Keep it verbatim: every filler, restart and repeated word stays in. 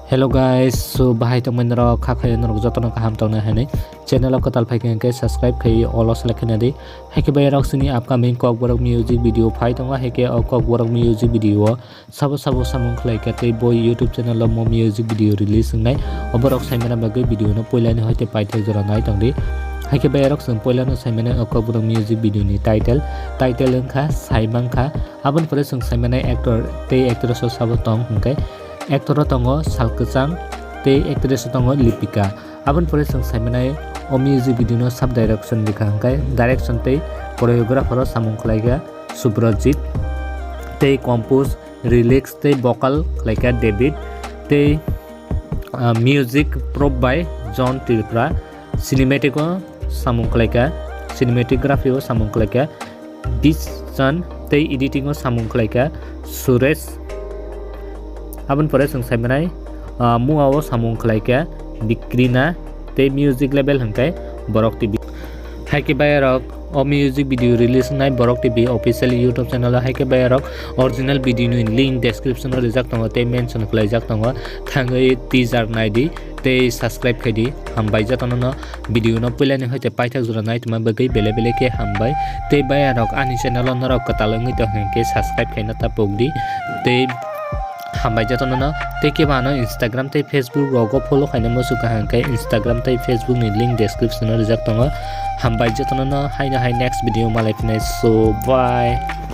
Hello guys, so bahai tongmani rok, kha khayo norok jotono kaham tongna hinwi channel o kwtal phaikha hinkhe subscribe khaiwi all o select khaina di. Haikhe bai rok chini upcoming Kokborok music video phai tongo, haikhe o Kokborok music video o sabo sabo samung khlaikha tei bo YouTube channel o mo music video release wngnai, oborok saimana bagwi video no puilani hoite paithak jora nai tongdi. Haikhe bai rok chwng puilano saimana o Kokborok music video ni title, title wngkha Saimankha. Aboni pore chwng saimanai actor tei actress o sabo tong hinkhe, actor o tongo Salkwchang tei actress o tongo Lipika. Aboni pore chwng saimanai o music video no sub direction rikha hinkhe, direction tei choreographer o samung khlaikha Subrajit tei compose, lyrics tei vocal khlaikha David tei, ah, music prop by John Tripura. Cinematic o samung khlaikha, cinematography o samung khlaikha Bishan tei editing o samung khlaikha Suresh. Aboni pore chwng saimanai, ah, mua o samung khlaikha Bikrina tei music label hinkhe Borok T V. Haikhe bai rok o music video release wngnai Borok T V official YouTube channel o, haikhe bai rok original video ni link description o rijak tongo tei mention khlaijak tongo, thangwi teaser naidi tei subscribe khaidi. Hambai jotono no video no puilani hoite paithak jora nai tongma bagwi bele bele khe hambai. Tei bai rok ani channel o norok kwtal wngwi tong hinkhe subscribe khaina ta pokdi tei hambai jotono no. Tei kebo ano Instagram tei Facebook rogo follow khaina muchukha hinkhe Instagram tei Facebook ni link description o rijak tongo. Hambai jotono no, haino hai next video malai phinai, so bye.